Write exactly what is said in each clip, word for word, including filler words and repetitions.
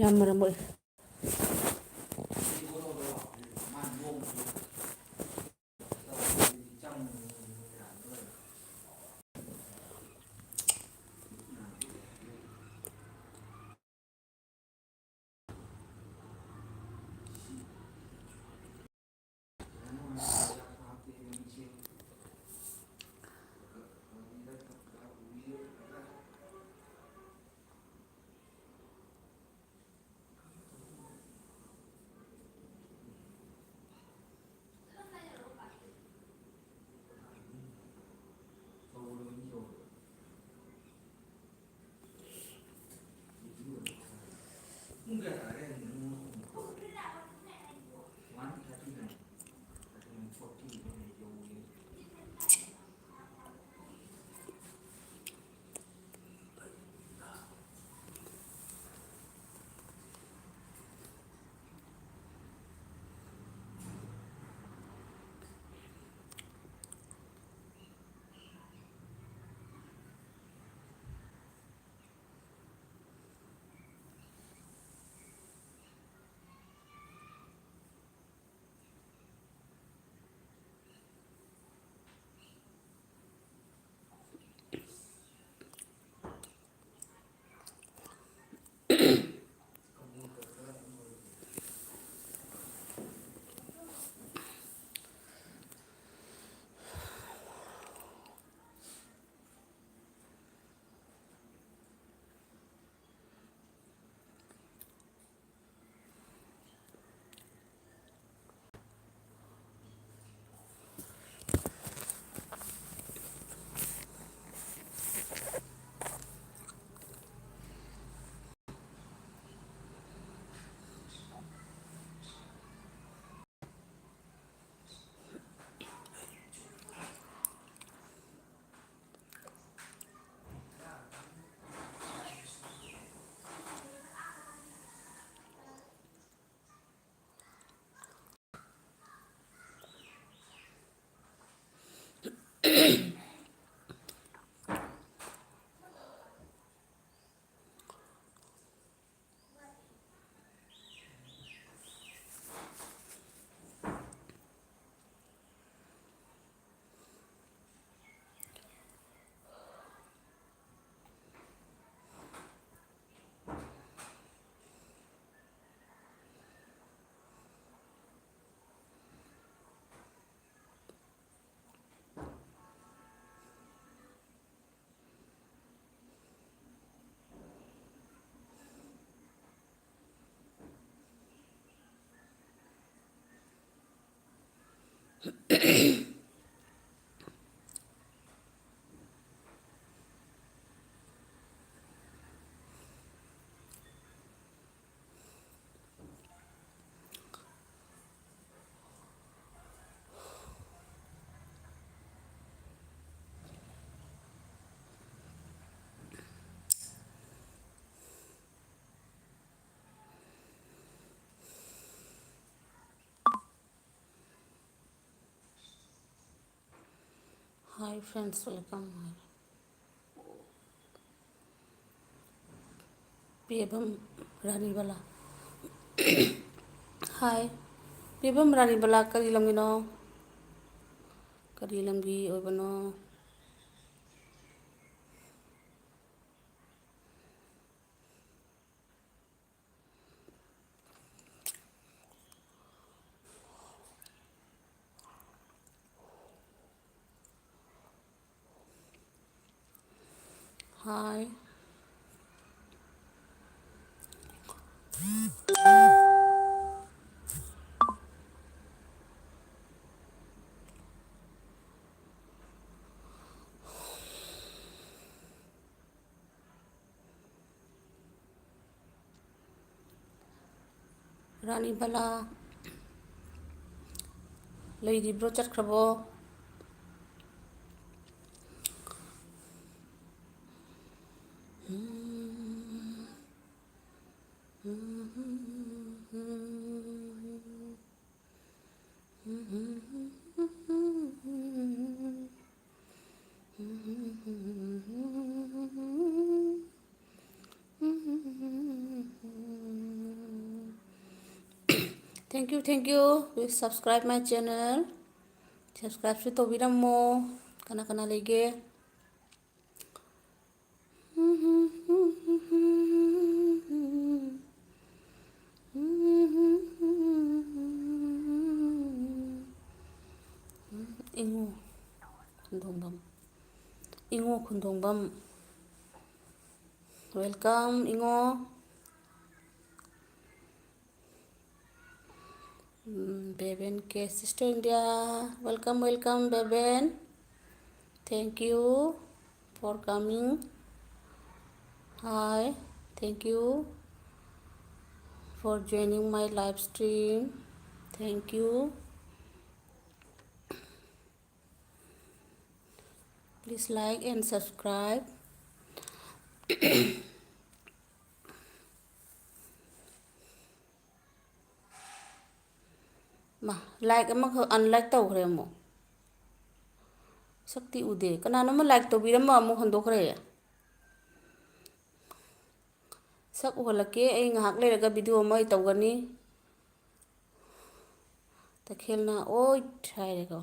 ꯌꯥꯝ ꯃꯔꯝ ꯑꯣꯏ꯫ Hi friends, welcome. ꯄꯦꯕꯝ ꯔꯥꯅꯤꯕꯂꯥ꯫ ꯍꯥꯏ꯫ ꯄꯦꯕꯝ ꯔꯥꯅꯤꯕꯂꯥ, ꯀꯔꯤ ꯂꯝꯒꯤꯅꯣ? ꯀꯔꯤ ꯂꯝꯒꯤ ꯑꯣꯏꯕꯅꯣ? ꯍꯥꯏ꯫ ꯔꯥꯅꯤꯕꯂꯥ ꯂꯩꯔꯤꯕ꯭ꯔꯣ, ꯆꯠꯈ꯭ꯔꯕꯣ? Thank you, thank you. Please subscribe my channel. Subscribeꯁꯨ ꯇꯧꯕꯤꯔꯝꯃꯣ꯫ ꯀꯅꯥ ꯀꯅꯥ ꯂꯩꯒꯦ? ꯏꯉꯣ ꯈꯨꯟꯗꯣꯡꯕꯝ꯫ ꯏꯉꯣ ꯈꯨꯟꯗꯣꯡꯕꯝ꯫ Welcome, ꯏꯉꯣ꯫ Mm, Beben K, Sister India. Welcome, welcome, Beben. Thank you for coming. Hi, thank you for joining my live stream. Thank you. Please like and subscribe. ꯃꯥ, like ꯑꯃꯈꯛ unlike ꯇꯧꯈ꯭ꯔꯦ ꯑꯃꯨꯛ꯫ ꯁꯛꯇꯤ ꯎꯗꯦ꯫ ꯀꯅꯥꯅꯣꯝꯃ like ꯇꯧꯕꯤꯔꯝꯕ ꯑꯃꯨꯛ ꯍꯟꯗꯣꯛꯈ꯭ꯔꯦ꯫ ꯁꯛ ꯎꯍꯜꯂꯛꯀꯦ꯫ ꯑꯩ ꯉꯥꯏꯍꯥꯛ ꯂꯩꯔꯒ video ꯑꯃ ꯑꯩ ꯇꯧꯒꯅꯤ꯫ ꯇꯈꯦꯜꯅ ꯑꯣꯏꯠ ꯍꯥꯏꯔꯦꯀꯣ꯫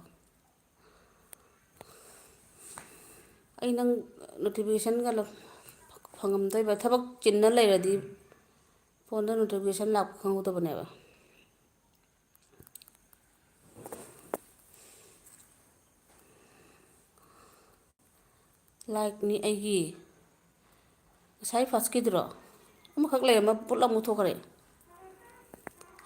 ꯑꯩ ꯅꯪ notificationꯒ ꯂ-, ꯐꯪꯉꯝꯗꯣꯏꯕ꯫ ꯊꯕꯛ ꯆꯤꯟꯅ ꯂꯩꯔꯗꯤ phoneꯗ notification ꯂꯥꯛꯄ ꯈꯪꯍꯧꯗꯕꯅꯦꯕ꯫ Likeꯅꯤ ꯑꯩꯒꯤ꯫ ꯉꯁꯥꯏ firstꯀꯤꯗꯨꯔꯣ? ꯑꯃꯈꯛ ꯂꯩꯔꯝꯃ ꯄꯨꯂꯞ ꯃꯨꯠꯊꯣꯛꯈ꯭ꯔꯦ꯫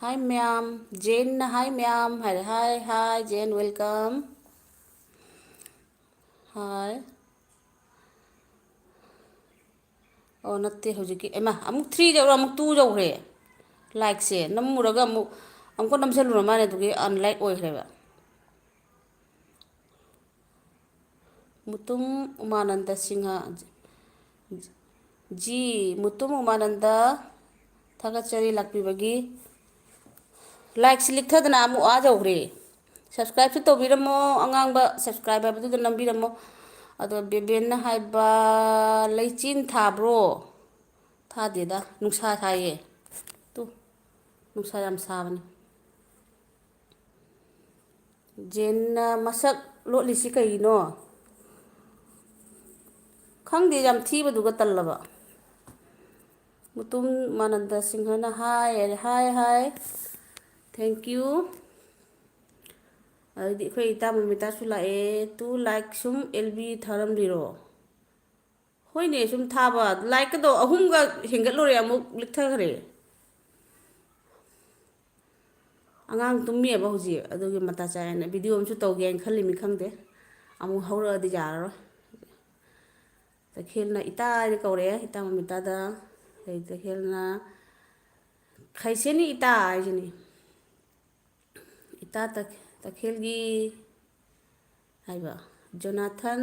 Hi ꯃꯌꯥꯝ, ꯖꯦꯟꯅ hi ꯃꯌꯥꯝ ꯍꯥꯏꯔꯦ꯫ Hi, hi, ꯖꯦꯟ, welcome꯫ Hi꯫ ꯑꯣ, ꯅꯠꯇꯦ, ꯍꯧꯖꯤꯛꯀꯤ, ꯏꯃꯥ, ꯑꯃꯨꯛ three ꯌꯧꯔ ꯑꯃꯨꯛ two ꯌꯧꯈ꯭ꯔꯦ꯫ Likeꯁꯦ ꯅꯝꯃꯨꯔꯒ ꯑꯃꯨꯛ, ꯑꯃꯨꯛꯀ ꯅꯝꯁꯤꯜꯂꯨꯔ ꯃꯥꯜꯂꯦ, ꯑꯗꯨꯒꯤ unlike ꯑꯣꯏꯈ꯭ꯔꯦꯕ꯫ ꯃꯨꯇꯨꯝ ꯎꯃꯥꯅꯟꯗ ꯁꯤꯡꯍ, ꯖꯤ, ꯃꯨꯇꯨꯝ ꯎꯃꯥꯅꯟꯗ, ꯊꯥꯒꯠꯆꯔꯤ ꯂꯥꯛꯄꯤꯕꯒꯤ꯫ Likeꯁꯤ ꯂꯤꯛꯊꯗꯅ ꯑꯃꯨꯛ ꯑꯥ ꯌꯧꯈ꯭ꯔꯦ꯫ Subscribeꯁꯨ ꯇꯧꯕꯤꯔꯝꯃꯣ, ꯑꯉꯥꯡꯕ subscribe ꯍꯥꯏꯕꯗꯨꯗ ꯅꯝꯕꯤꯔꯝꯃꯣ꯫ ꯑꯗꯣ ꯕꯦꯕꯦꯟꯅ ꯍꯥꯏꯕ, "ꯂꯩꯆꯤꯟ ꯊꯥꯕ꯭ꯔꯣ?" ꯊꯥꯗꯦꯗ, ꯅꯨꯡꯁꯥ ꯁꯥꯏꯌꯦ꯫ ꯇꯨ, ꯅꯨꯡꯁꯥ ꯌꯥꯝ ꯁꯥꯕꯅꯤ꯫ ꯖꯦꯟꯅ ꯃꯁꯛ ꯂꯣꯠꯂꯤꯁꯤ ꯀꯩꯒꯤꯅꯣ? ꯈꯪꯗꯦ, ꯌꯥꯝ ꯊꯤꯕꯗꯨꯒ ꯇꯜꯂꯕ꯫ ꯃꯨꯇꯨꯝ ꯃꯥꯅꯟꯗ ꯁꯤꯡꯍꯅ hi ꯍꯥꯏꯔꯦ, hi, hi꯫ Thank you꯫ ꯑꯗꯩꯗꯤ ꯑꯩꯈꯣꯏ ꯏꯇꯥ ꯃꯃꯤꯇꯥꯁꯨ ꯂꯥꯛꯑꯦ꯫ Two like ꯁꯨꯝ ꯑꯦꯜ ꯕꯤ ꯊꯥꯔꯝꯂꯤꯔꯣ? ꯍꯣꯏꯅꯦ, ꯁꯨꯝ ꯊꯥꯕ꯫ Likeꯀꯗꯣ ꯑꯍꯨꯝꯒ ꯍꯦꯟꯒꯠꯂꯨꯔꯦ, ꯑꯃꯨꯛ ꯂꯤꯛꯊꯈ꯭ꯔꯦ꯫ ꯑꯉꯥꯡ ꯇꯨꯝꯃꯤꯑꯕ ꯍꯧꯖꯤꯛ, ꯑꯗꯨꯒꯤ ꯃꯇꯥ ꯆꯥꯏꯅ ꯚꯤꯗꯤꯑꯣ ꯑꯃꯁꯨ ꯇꯧꯒꯦ ꯍꯥꯏꯅ ꯈꯜꯂꯤꯃꯤ, ꯈꯪꯗꯦ꯫ ꯑꯃꯨꯛ ꯍꯧꯔꯛꯑꯗꯤ ꯌꯥꯔꯔꯣꯏ꯫ ꯇꯈꯦꯜꯅ ꯏꯇꯥ ꯍꯥꯏꯅ ꯀꯧꯔꯛꯑꯦ, ꯏꯇꯥ ꯃꯃꯤꯇꯥꯗ꯫ ꯑꯗꯩ ꯇꯈꯦꯜꯅ ꯈꯩꯁꯦꯅꯤ ꯏꯇꯥ ꯍꯥꯏꯁꯤꯅꯤ꯫ ꯏꯇꯥ ꯇꯛ-, ꯇꯈꯦꯜꯒꯤ ꯍꯥꯏꯕ꯫ ꯖꯣꯅꯥꯊꯟ,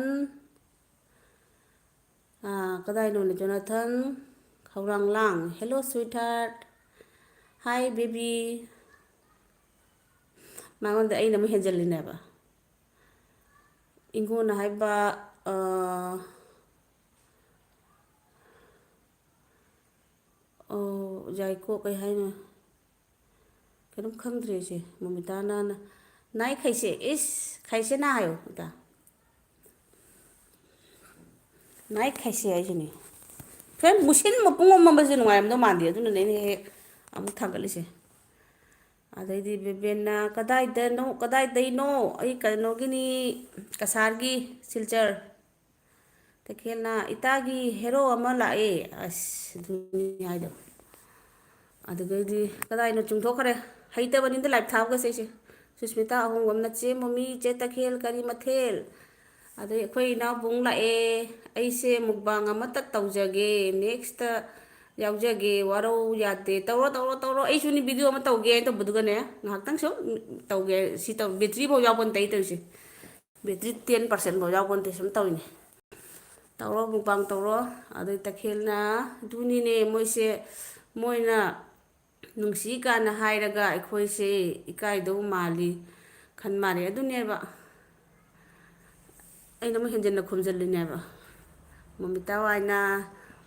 ꯑꯥ, ꯀꯗꯥꯏꯅꯣꯅꯦ? Jonathan ꯈꯧꯔꯥꯡꯂꯥꯡ꯫ "Hello, sweetheart. Hi, baby." ꯃꯉꯣꯟꯗ ꯑꯩꯅ ꯑꯃꯨꯛ ꯍꯦꯟꯖꯜꯂꯤꯅꯦꯕ꯫ ꯏꯪꯒꯣꯟꯅ ꯍꯥꯏꯕ, ꯑꯥ, ꯑꯣ, ꯌꯥꯏꯀꯣ, ꯀꯩ ꯍꯥꯏꯅꯣ? ꯀꯩꯅꯣꯝ ꯈꯪꯗ꯭ꯔꯦ ꯑꯩꯁꯦ꯫ ꯃꯃꯤꯇꯥꯅ ꯅꯥꯏ ꯈꯩꯁꯦ, ꯏꯁ, ꯈꯩꯁꯦꯅꯥ ꯍꯥꯏꯌꯣ, ꯏꯇꯥ꯫ ꯅꯥꯏ ꯈꯩꯁꯦ ꯍꯥꯏꯁꯤꯅꯤ꯫ ꯐꯦꯟ ꯃꯨꯁꯤꯟ ꯃꯄꯨꯡ ꯑꯃꯝꯕꯁꯦ ꯅꯨꯡꯉꯥꯏꯔꯝꯗꯧ ꯃꯥꯟꯗꯦ, ꯑꯗꯨꯅꯅꯦ ꯑꯩꯅ ꯍꯦꯛ ꯑꯃꯨꯛ ꯊꯥꯡꯒꯠꯂꯤꯁꯦ꯫ ꯑꯗꯩꯗꯤ ꯕꯦꯕꯦꯟꯅ, "ꯀꯗꯥꯏꯗꯅꯣ, ꯀꯗꯥꯏꯗꯩꯅꯣ?" ꯑꯩ ꯀꯩꯅꯣꯒꯤꯅꯤ, ꯀꯁꯥꯔꯒꯤ, ꯁꯤꯜꯆꯔ꯫ ꯇꯈꯦꯜꯅ, "ꯏꯇꯥꯒꯤ ꯍꯦꯔꯣ ꯑꯃ ꯂꯥꯛꯑꯦ"꯫ ꯑꯁ, ꯑꯗꯨꯅꯤ ꯍꯥꯏꯗꯣ꯫ ꯑꯗꯨꯗꯩꯗꯤ ꯀꯗꯥꯏꯅꯣ ꯆꯨꯝꯊꯣꯛꯈ꯭ꯔꯦ꯫ ꯍꯩꯇꯕꯅꯤꯗ ꯂꯥꯏꯞ ꯊꯥꯕꯒꯁꯦ ꯑꯩꯁꯦ꯫ ꯁꯨꯁꯃꯤꯇꯥ ꯑꯍꯣꯡꯕꯝꯅ, "ꯆꯦ ꯃꯣꯃꯤ, ꯆꯦ ꯇꯈꯦꯜ ꯀꯔꯤ ꯃꯊꯦꯜ?" ꯑꯗꯩ ꯑꯩꯈꯣꯏ ꯏꯅꯥꯎꯕꯨꯡ ꯂꯥꯛꯑꯦ, "ꯑꯩꯁꯦ ꯃꯨꯛꯕꯥꯡ ꯑꯃꯇ ꯇꯧꯖꯒꯦ, ꯅꯦꯛꯁꯇ ꯌꯥꯎꯖꯒꯦ, ꯋꯥꯔꯧ ꯌꯥꯗꯦ"꯫ ꯇꯧꯔꯣ, ꯇꯧꯔꯣ, ꯇꯧꯔꯣ꯫ ꯑꯩꯁꯨꯅꯤ ꯚꯤꯗꯤꯑꯣ ꯑꯃ ꯇꯧꯒꯦ ꯍꯥꯏꯅ ꯇꯧꯕꯗꯨꯒꯅꯦ, ꯉꯥꯏꯍꯥꯛꯇꯪ ꯁꯨꯝ ꯇꯧꯒꯦ, ꯁꯤ ꯇꯧ-, ꯕꯦꯇ꯭ꯔꯤ ꯐꯥꯎ ꯌꯥꯎꯕ ꯅꯠꯇꯦ ꯑꯩ ꯇꯧꯔꯤꯁꯦ꯫ ꯕꯦꯇ꯭ꯔꯤ ꯇꯦꯟ ꯄꯥꯔꯁꯦꯟ ꯐꯥꯎ ꯌꯥꯎꯕ ꯅꯠꯇꯦ, ꯁꯨꯝ ꯇꯧꯔꯤꯅꯦ꯫ ꯇꯧꯔꯣ, ꯃꯨꯛꯕꯥꯡ ꯇꯧꯔꯣ꯫ ꯑꯗꯩ ꯇꯈꯦꯜꯅ, "ꯑꯗꯨꯅꯤꯅꯦ ꯃꯣꯏꯁꯦ, ꯃꯣꯏꯅ ꯅꯨꯡꯁꯤ ꯀꯥꯏꯅ ꯍꯥꯏꯔꯒ ꯑꯩꯈꯣꯏꯁꯦ ꯏꯀꯥꯏꯗꯧ ꯃꯥꯜꯂꯤ", ꯈꯟ ꯃꯥꯜꯂꯦ꯫ ꯑꯗꯨꯅꯦꯕ ꯑꯩꯅ ꯑꯃꯨꯛ ꯍꯦꯟꯖꯤꯟꯅ ꯈꯨꯝꯖꯤꯜꯂꯤꯅꯦꯕ꯫ ꯃꯃꯤꯇꯥ ꯋꯥꯏꯅ,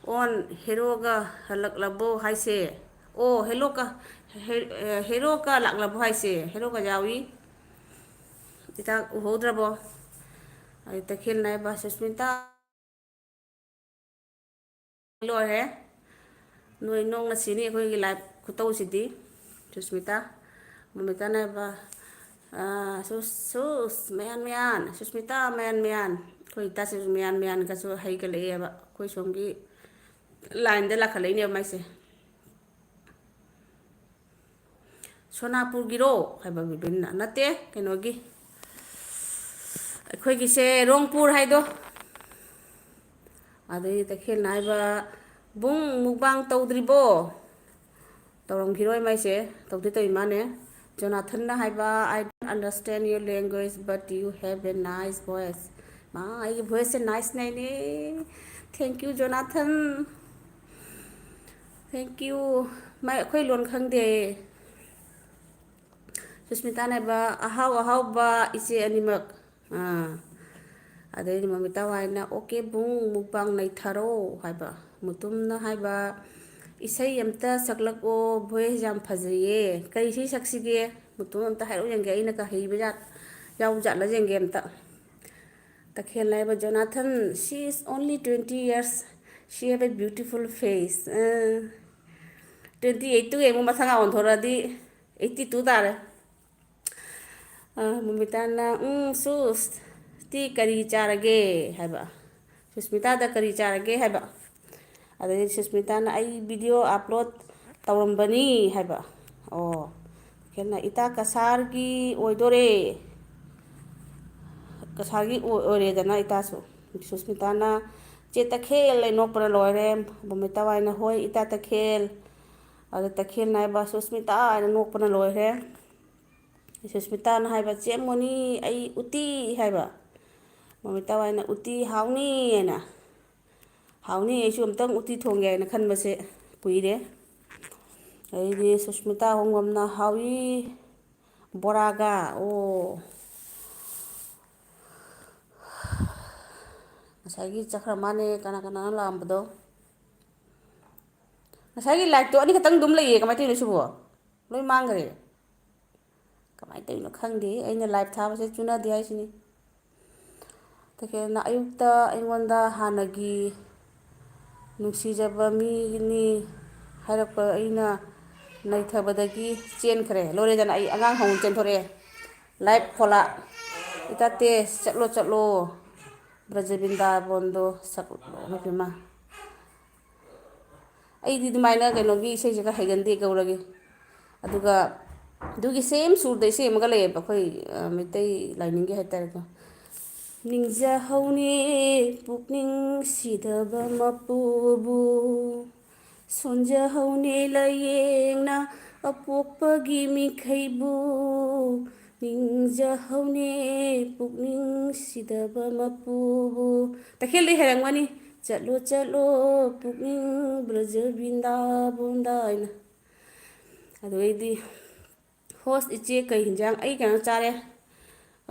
"ꯑꯣꯟ ꯍꯦꯔꯣꯒ ꯍꯜꯂꯛꯂꯕꯣ ꯍꯥꯏꯁꯦ? ꯑꯣ, ꯍꯦꯂꯣꯀ-, ꯍꯦ-, ꯍꯦꯔꯣꯀ ꯂꯥꯛꯂꯕꯣ ꯍꯥꯏꯁꯦ? ꯍꯦꯔꯣꯒ ꯌꯥꯎꯏ?" ꯏꯇꯥ ꯎꯍꯧꯗ꯭ꯔꯕꯣ? ꯑꯗꯩ ꯇꯈꯦꯜꯅ ꯍꯥꯏꯕ, "ꯁꯨꯁꯃꯤꯇꯥ, ꯂꯣꯏꯔꯦ꯫ ꯅꯣꯏ ꯅꯣꯛꯅ ꯁꯤꯅꯤ ꯑꯩꯈꯣꯏꯒꯤ ꯂꯥꯏꯐ ꯈꯨꯇꯧꯁꯤꯗꯤ"꯫ ꯁꯨꯁꯃꯤꯇꯥ, ꯃꯃꯤꯇꯥꯅ ꯍꯥꯏꯕ, ꯑꯥ, ꯁꯨꯁ-, ꯁꯨꯁ, ꯃꯌꯥꯟ ꯃꯌꯥꯟ, ꯁꯨꯁꯃꯤꯇꯥ ꯃꯌꯥꯟ ꯃꯌꯥꯟ꯫ ꯑꯩꯈꯣꯏ ꯏꯇꯥꯁꯤꯁꯨ ꯃꯌꯥꯟ ꯃꯌꯥꯟꯒꯁꯨ ꯍꯩꯒꯠꯂꯛꯑꯦꯕ꯫ ꯑꯩꯈꯣꯏ ꯁꯣꯝꯒꯤ ꯂꯥꯏꯟꯗ ꯂꯥꯛꯈꯠꯂꯛꯏꯅꯦꯕ ꯃꯥꯏꯁꯦ꯫ ꯁꯣꯅꯥꯄꯨꯔꯒꯤꯔꯣ ꯍꯥꯏꯕ ꯕꯤꯕꯤꯟꯅ꯫ "ꯅꯠꯇꯦ, ꯀꯩꯅꯣꯒꯤ, ꯑꯩꯈꯣꯏꯒꯤꯁꯦ ꯔꯣꯡꯄꯨꯔ ꯍꯥꯏꯗꯣ"꯫ ꯑꯗꯩ ꯇꯈꯦꯜꯅ ꯍꯥꯏꯕ, "ꯕꯨꯡ, ꯃꯨꯛꯕꯥꯡ ꯇꯧꯗ꯭ꯔꯤꯕꯣ?" ꯇꯧꯔꯝꯈꯤꯔꯣꯏ ꯃꯥꯏꯁꯦ, ꯇꯧꯗꯤ ꯇꯧꯏ ꯃꯥꯅꯦ꯫ ꯖꯣꯅꯥꯊꯟꯅ ꯍꯥꯏꯕ, "I don't understand your language, but you have a nice voice"꯫ ꯃꯥ, ꯑꯩꯒꯤ voiceꯁꯦ niceꯅꯦꯅꯦ꯫ Thank you, Jonathan. Thank you꯫ ꯃꯥꯏ, ꯑꯩꯈꯣꯏ ꯂꯣꯟ ꯈꯪꯗꯦ꯫ ꯁꯨꯁꯃꯤꯇꯥꯅ ꯍꯥꯏꯕ, "ꯑꯍꯥꯎ ꯑꯍꯥꯎꯕ ꯏꯆꯦ ꯑꯅꯤꯃꯛ"꯫ ꯑꯥ꯫ ꯑꯗꯩꯗꯤ ꯃꯃꯤꯇꯥ ꯋꯥꯏꯅ, "ꯑꯣꯀꯦ ꯕꯨꯡ, ꯃꯨꯛꯕꯥꯡ ꯅꯩꯊꯔꯣ" ꯍꯥꯏꯕ꯫ ꯃꯨꯇꯨꯝꯅ ꯍꯥꯏꯕ, "ꯏꯁꯩ ꯑꯝꯇ ꯁꯛꯂꯛꯑꯣ, voice ꯌꯥꯝ ꯐꯖꯩꯌꯦ꯫ ꯀꯔꯤ ꯏꯁꯩ ꯁꯛꯁꯤꯒꯦ? ꯃꯨꯇꯨꯝ ꯑꯝꯇ ꯍꯥꯏꯔꯛꯎ ꯌꯦꯡꯒꯦ, ꯑꯩꯅ ꯀ-, ꯍꯩꯕ ꯖꯥꯠ ꯌꯥꯎ ꯖꯥꯠꯂ ꯌꯦꯡꯒꯦ ꯑꯝꯇ"꯫ ꯇꯈꯦꯜꯅ ꯍꯥꯏꯕ, "Jonathan, she is only twenty years, she have a beautiful face"꯫ ꯑ, twenty eight ꯇꯨ ꯌꯦꯡꯉꯨ, ꯃꯁꯥꯒ ꯑꯣꯟꯊꯣꯔꯛꯑꯗꯤ eighty two ꯇꯥꯔꯦ꯫ ꯑ, ꯃꯨꯃꯤꯇꯥꯅ, "ꯎꯝ, ꯁꯨꯁ, ꯇꯤ ꯀꯔꯤ ꯆꯥꯔꯒꯦ?" ꯍꯥꯏꯕ꯫ ꯁꯨꯁꯃꯤꯇꯥꯗ ꯀꯔꯤ ꯆꯥꯔꯒꯦ ꯍꯥꯏꯕ꯫ ꯑꯗꯩꯗꯤ ꯁꯨꯁꯃꯤꯇꯥꯅ, "ꯑꯩ video upload ꯇꯧꯔꯝꯕꯅꯤ" ꯍꯥꯏꯕ꯫ ꯑꯣ, ꯀꯩꯅꯣ, "ꯏꯇꯥ ꯀꯁꯥꯔꯒꯤ ꯑꯣꯏꯗꯣꯔꯦ, ꯀꯁꯥꯔꯒꯤ ꯑꯣꯏ-, ꯑꯣꯏꯔꯦꯗꯅ ꯏꯇꯥꯁꯨ"꯫ ꯁꯨꯁꯃꯤꯇꯥꯅ, "ꯆꯦ ꯇꯈꯦꯜ" ꯍꯥꯏꯅ ꯅꯣꯛꯄꯅ ꯂꯣꯏꯔꯦ꯫ ꯕꯕꯤꯇꯥ ꯍꯣꯏꯅ, "ꯍꯣꯏ ꯏꯇꯥ ꯇꯈꯦꯜ"꯫ ꯑꯗ ꯇꯈꯦꯜꯅ ꯍꯥꯏꯕ, "ꯁꯨꯁꯃꯤꯇꯥ" ꯍꯥꯏꯅ ꯅꯣꯛꯄꯅ ꯂꯣꯏꯔꯦ꯫ ꯁꯨꯁꯃꯤꯇꯥꯅ ꯍꯥꯏꯕ, "ꯆꯦ ꯃꯣꯅꯤ, ꯑꯩ ꯎꯇꯤ" ꯍꯥꯏꯕ꯫ ꯃꯃꯤꯇꯥ ꯍꯣꯏꯅ, "ꯎꯇꯤ ꯍꯥꯎꯅꯤ" ꯍꯥꯏꯅ꯫ "ꯍꯥꯎꯅꯤ, ꯑꯩꯁꯨ ꯑꯝꯇꯪ ꯎꯇꯤ ꯊꯣꯡꯒꯦ" ꯍꯥꯏꯅ ꯈꯟꯕꯁꯦ ꯀꯨꯏꯔꯦ꯫ ꯑꯗꯩꯗꯤ ꯁꯨꯁꯃꯤꯇꯥ ꯍꯣꯡꯕꯝꯅ, "ꯍꯥꯎꯏ ꯕꯣꯔꯥꯒ"꯫ ꯑꯣ, ꯉꯁꯥꯏꯒꯤ ꯆꯠꯈ꯭ꯔ ꯃꯥꯅꯦ, ꯀꯅꯥ ꯀꯅꯥꯅꯣ ꯂꯥꯛꯑꯝꯕꯗꯣ꯫ ꯉꯁꯥꯏꯒꯤ liveꯇꯣ ꯑꯅꯤꯈꯛꯇꯪ ꯑꯗꯨꯝ ꯂꯩꯌꯦ, ꯀꯃꯥꯏꯅ ꯇꯧꯔꯤꯅꯣ ꯁꯤꯕꯣ? ꯂꯣꯏ ꯃꯥꯡꯈ꯭ꯔꯦ꯫ ꯀꯃꯥꯏꯅ ꯇꯧꯔꯤꯅꯣ ꯈꯪꯗꯦ, ꯑꯩꯅ live ꯊꯥꯕꯁꯦ ꯆꯨꯅꯗꯦ ꯍꯥꯏꯁꯤꯅꯤ꯫ ꯇꯈꯦꯜꯅ ꯑꯌꯨꯛꯇ ꯑꯩꯉꯣꯟꯗ ꯍꯥꯟꯅꯒꯤ ꯅꯨꯡꯁꯤꯖꯕ ꯃꯤꯅꯤ ꯍꯥꯏꯔꯛꯄ, ꯑꯩꯅ ꯅꯩꯊꯕꯗꯒꯤ ꯆꯦꯟꯈ꯭ꯔꯦ꯫ ꯂꯣꯏꯔꯦꯗꯅ, ꯑꯩ ꯑꯉꯥꯡ ꯍꯧꯅ ꯆꯦꯟꯊꯣꯔꯛꯑꯦ꯫ Live ꯐꯣꯂꯥ, "ꯏꯇꯥ ꯇꯦ, ꯆꯠꯂꯣ, ꯆꯠꯂꯣ, ꯕ꯭ꯔꯖꯕꯤꯟꯗꯥꯕꯣꯟꯗꯣ ꯁꯛꯂꯣ", ꯏꯃꯥꯏ ꯄꯦꯝꯃ꯫ ꯑꯩꯗꯤ ꯑꯗꯨꯃꯥꯏꯅ ꯀꯩꯅꯣꯒꯤ ꯏꯁꯩꯁꯦ ꯈꯔ ꯍꯩꯒꯟꯗꯦ, ꯒꯧꯔꯒꯤ꯫ ꯑꯗꯨꯒ ꯑꯗꯨꯒꯤ ꯁꯦꯝ ꯁꯨꯔꯗ ꯏꯁꯩ ꯑꯃꯒ ꯂꯩꯌꯦꯕ, ꯑꯩꯈꯣꯏ, ꯑ, ꯃꯩꯇꯩ ꯂꯥꯏꯅꯤꯡꯒꯤ ꯍꯥꯏꯇꯥꯔꯦꯀꯣ꯫ "ꯅꯤꯡꯖꯍꯧꯅꯦ ꯄꯨꯛꯅꯤꯡ ꯁꯤꯗꯕ ꯃꯄꯨꯕꯨ, ꯁꯣꯟꯖꯍꯧꯅꯦ ꯂꯥꯏꯌꯦꯡꯅ ꯑꯄꯣꯛꯄꯒꯤ ꯃꯤꯈꯩꯕꯨ, ꯅꯤꯡꯖꯍꯧꯅꯦ ꯄꯨꯛꯅꯤꯡ ꯁꯤꯗꯕ ꯃꯄꯨꯕꯨ"꯫ ꯇꯈꯦꯜꯗꯤ ꯍꯩꯔꯝꯒꯅꯤ, "ꯆꯠꯂꯣ ꯆꯠꯂꯣ ꯄꯨꯛꯅꯤꯡ ꯕ꯭ꯔꯖ ꯕ꯭ꯔꯤꯟꯗꯥꯕꯣꯟꯗ" ꯍꯥꯏꯅ꯫ ꯑꯗꯨꯗꯩꯗꯤ ꯍꯣꯁ ꯏꯆꯦ, ꯀꯩ ꯍꯤꯟꯖꯥꯡ? ꯑꯩ ꯀꯩꯅꯣ ꯆꯥꯔꯦ,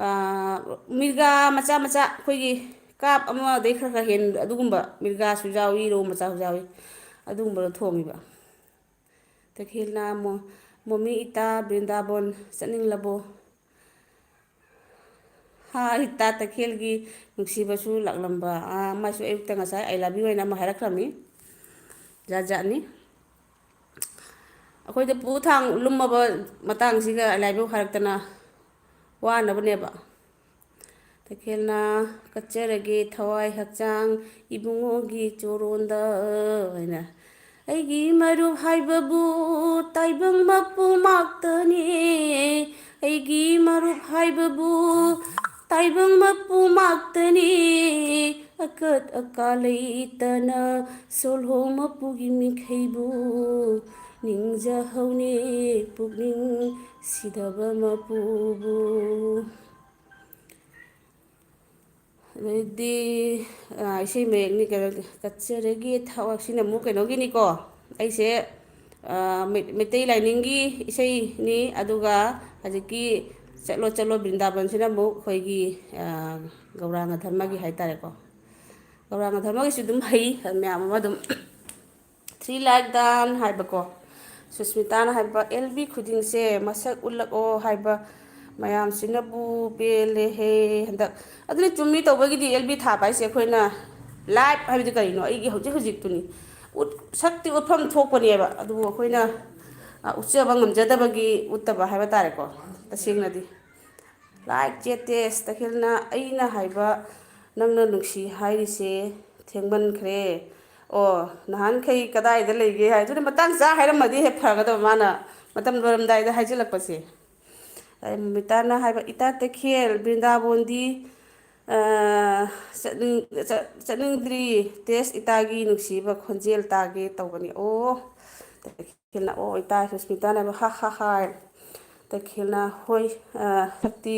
ꯑꯥ, ꯃꯤꯔꯒꯥ ꯃꯆꯥ ꯃꯆꯥ, ꯑꯩꯈꯣꯏꯒꯤ ꯀꯥꯞ ꯑꯃꯗꯩ ꯈꯔ ꯈꯔ ꯍꯦꯟ ꯑꯗꯨꯒꯨꯝꯕ ꯃꯤꯔꯒꯥꯁꯨ ꯌꯥꯎꯏ, ꯔꯧ ꯃꯆꯥꯁꯨ ꯌꯥꯎꯏ, ꯑꯗꯨꯒꯨꯝꯕꯗꯣ ꯊꯣꯡꯉꯤꯕ꯫ ꯇꯈꯦꯜꯅ ꯃꯣ-, "ꯃꯣꯃꯤ ꯏꯇꯥ ꯕ꯭ꯔꯤꯟꯗꯥꯕꯣꯟ ꯆꯠꯅꯤꯡꯂꯕꯣ?" ꯍꯥ, ꯏꯇꯥ ꯇꯈꯦꯜꯒꯤ ꯅꯨꯡꯁꯤꯕꯁꯨ ꯂꯥꯛꯂꯝꯕ꯫ ꯑꯥ, ꯃꯥꯁꯨ ꯑꯌꯨꯛꯇ ꯉꯁꯥꯏ "I love you" ꯍꯥꯏꯅ ꯑꯃ ꯍꯥꯏꯔꯛꯈ꯭ꯔꯝꯃꯤ꯫ ꯖꯥꯠ ꯖꯥꯠꯅꯤ꯫ ꯑꯩꯈꯣꯏꯗ ꯄꯨ ꯊꯥꯡ ꯂꯨꯝꯃꯕ ꯃꯇꯥꯡꯁꯤꯒ "I love you" ꯍꯥꯏꯔꯛꯇꯅ ꯋꯥꯅꯕꯅꯦꯕ꯫ ꯇꯈꯦꯜꯅ "ꯀꯠꯆꯔꯒꯦ ꯊꯋꯥꯏ ꯍꯛꯆꯥꯡ ꯏꯕꯨꯡꯉꯣꯒꯤ ꯆꯣꯔꯣꯟꯗ" ꯍꯥꯏꯅ꯫ "ꯑꯩꯒꯤ ꯃꯔꯨꯞ ꯍꯥꯏꯕꯕꯨ ꯇꯥꯏꯕꯪ ꯃꯄꯨ ꯉꯥꯛꯇꯅꯤ, ꯑꯩꯒꯤ ꯃꯔꯨꯞ ꯍꯥꯏꯕꯕꯨ ꯇꯥꯏꯕꯪ ꯃꯄꯨ ꯉꯥꯛꯇꯅꯤ, ꯑꯀꯠ ꯑꯀꯥ ꯂꯩꯇꯅ ꯁꯣꯜꯍꯣ ꯃꯄꯨꯒꯤ ꯃꯤꯈꯩꯕꯨ, ꯅꯤꯡꯖꯍꯧꯅꯦ ꯄꯨꯛꯅꯤꯡ ꯁꯤꯗꯕ ꯃꯄꯨꯕꯨ"꯫ ꯑꯗꯩꯗꯤ, ꯑ, ꯏꯁꯩ ꯃꯌꯦꯛꯅꯤ, ꯀꯩꯅꯣ, "ꯀꯠꯆꯔꯒꯦ ꯊꯋꯥꯏ"꯫ ꯁꯤꯅ ꯑꯃꯨꯛ ꯀꯩꯅꯣꯒꯤꯅꯤꯀꯣ, ꯑꯩꯁꯦ, ꯑ, ꯃꯩ-, ꯃꯩꯇꯩ ꯂꯥꯏꯅꯤꯡꯒꯤ ꯏꯁꯩꯅꯤ, ꯑꯗꯨꯒ ꯍꯧꯖꯤꯛꯀꯤ "ꯆꯠꯂꯣ ꯆꯠꯂꯣ ꯕ꯭ꯔꯤꯟꯗꯥꯕꯟꯁꯤꯅ" ꯑꯃꯨꯛ ꯑꯩꯈꯣꯏꯒꯤ, ꯑ, ꯒꯧꯔꯥꯡꯒ ꯙꯔꯃꯒꯤ ꯍꯥꯏꯇꯥꯔꯦꯀꯣ꯫ ꯒꯧꯔꯥꯡꯒ ꯙꯔꯃꯒꯤꯁꯨ ꯑꯗꯨꯝ ꯍꯩ, ꯃꯌꯥꯝ ꯑꯃ ꯑꯗꯨꯝ꯫ "Three Lakh Dance" ꯍꯥꯏꯕꯀꯣ, ꯁꯨꯁꯃꯤꯇꯥꯅ ꯍꯥꯏꯕ, "ꯑꯦꯜ ꯕꯤ ꯈꯨꯗꯤꯡꯁꯦ ꯃꯁꯛ ꯎꯠꯂꯛꯑꯣ" ꯍꯥꯏꯕ, ꯃꯌꯥꯝꯁꯤꯅꯕꯨ ꯄꯦꯜꯂꯦꯍꯦ ꯍꯟꯗꯛ꯫ ꯑꯗꯨꯅ ꯆꯨꯝꯃꯤ, ꯇꯧꯕꯒꯤꯗꯤ ꯑꯦꯜ ꯕꯤ ꯊꯥꯕ ꯍꯥꯏꯁꯦ ꯑꯩꯈꯣꯏꯅ ꯂꯥꯏꯐ ꯍꯥꯏꯕꯗꯤ ꯀꯔꯤꯅꯣ? ꯑꯩꯒꯤ ꯍꯧꯖꯤꯛ ꯍꯧꯖꯤꯛꯇꯨꯅꯤ꯫ ꯎꯠ-, ꯁꯛꯇꯤ ꯎꯠꯐꯝ ꯊꯣꯛꯄꯅꯦꯕ, ꯑꯗꯨꯕꯨ ꯑꯩꯈꯣꯏꯅ, ꯑ, ꯎꯠꯆꯕ ꯉꯝꯖꯗꯕꯒꯤ ꯎꯠꯇꯕ ꯍꯥꯏꯕ ꯇꯥꯔꯦꯀꯣ, ꯇꯁꯦꯡꯅꯗꯤ꯫ ꯂꯥꯏꯛ ꯆꯦꯇꯦꯁ ꯇꯈꯦꯜꯅ, "ꯑꯩꯅ ꯍꯥꯏꯕ ꯅꯪꯅ ꯅꯨꯡꯁꯤ ꯍꯥꯏꯔꯤꯁꯦ ꯊꯦꯡꯃꯟꯈ꯭ꯔꯦ꯫ ꯑꯣ, ꯅꯍꯥꯟꯈꯩ ꯀꯗꯥꯏꯗ ꯂꯩꯒꯦ?" ꯍꯥꯏ꯫ ꯑꯗꯨꯅ ꯃꯇꯥꯡ ꯆꯥ ꯍꯥꯏꯔꯝꯃꯗꯤ ꯍꯦꯛ ꯐꯒꯗꯕ, ꯃꯥꯅ ꯃꯇꯝ ꯂꯣꯏꯔꯝꯗꯥꯏꯗ ꯍꯥꯏꯖꯤꯜꯂꯛꯄꯁꯦ꯫ ꯑꯗꯩ ꯃꯣꯃꯤꯇꯥꯅ ꯍꯥꯏꯕ, "ꯏꯇꯥ ꯇꯈꯦꯜ, ꯕ꯭ꯔꯤꯟꯗꯥꯕꯣꯟꯗꯤ, ꯑ, ꯆꯠꯅꯤꯡ-, ꯆꯠ-, ꯆꯠꯅꯤꯡꯗ꯭ꯔꯤ, ꯇꯦꯁ ꯏꯇꯥꯒꯤ ꯅꯨꯡꯁꯤꯕ ꯈꯣꯟꯖꯦꯜ ꯇꯥꯒꯦ ꯇꯧꯕꯅꯤ꯫" ꯑꯣ, ꯇꯈꯦꯜꯅ, "ꯑꯣ, ꯏꯇꯥ ꯁꯨꯁꯃꯤꯇꯥꯅ ꯍꯥꯏꯕ, ꯍꯥ, ꯍꯥ, ꯍꯥꯏ꯫" ꯇꯈꯦꯜꯅ, "ꯍꯣꯏ, ꯑ, ꯁꯛꯇꯤ